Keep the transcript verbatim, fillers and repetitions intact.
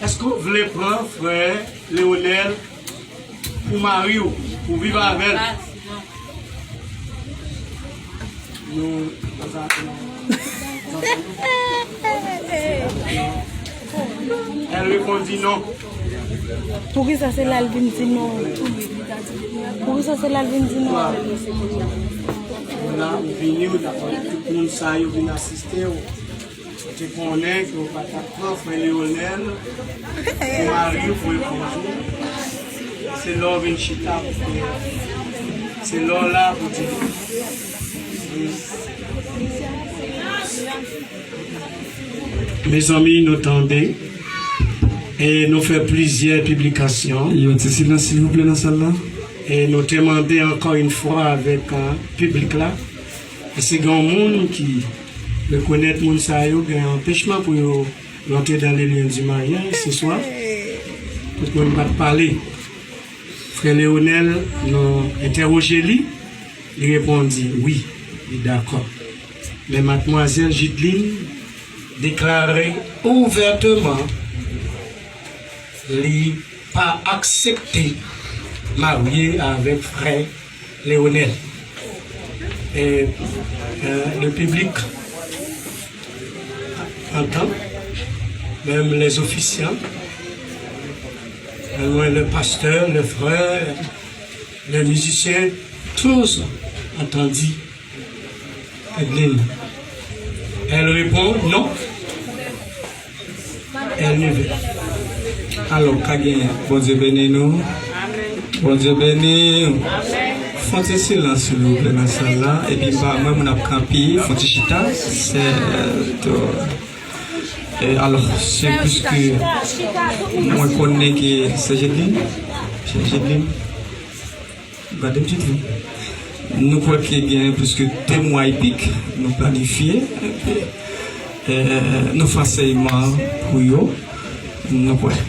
Èske w vle pran frè Leonel pou mari w, pou viv avè l? Nou, nou, nou. Elle répondit non. Poukisa se la l vin di non? Poukisa se la l vin di non? Ou la, ou vini, ou dakò, tout moun sa yo vin asiste w. Ou te konnen ke w pa t ap pran frè Leonel pou mari w, pou epouz ou. Se lè w vin chita pou te, se lè w la pou di. Mezanmi, nou tande e nou fè plizyè piblikasyon. Yon ti silans, silvouplè, nan sal la. E nou te mande ankò yon fwa avèk, euh, piblik la. Èske gen yon moun ki rekonèt moun sa yo gen anpechman pou yo rantre dans les liens du mariage ce soir? Tout moun pa t pale. Frè Leonel, nou entèwoje li, li repondi wi, li dakò. Men madmwazèl Jidline deklare ouvèteman li pa aksepte marye avèk frè Leonel. Et, euh, le public entend, même les officiants, euh, le pasteur, le frère, les musiciens, tous ont entendu Adeline. Elle répond non. Elle ne veut. Alò, ka gen, Bondye beni nou. Bondye beni. Fon ti silans, silvouplè, nan sal la. Epi, m pa, mwen, moun ap kanpe, fon ti chita. Se, euh, to, e, alò, se piske mwen konnen ke se Jedlin. Se Jedlin. Gade m chita. Nou kwè ke gen plis ke de mwa e pik, nou planifye, e, nou fè ansèyman pou yo, nou kwè.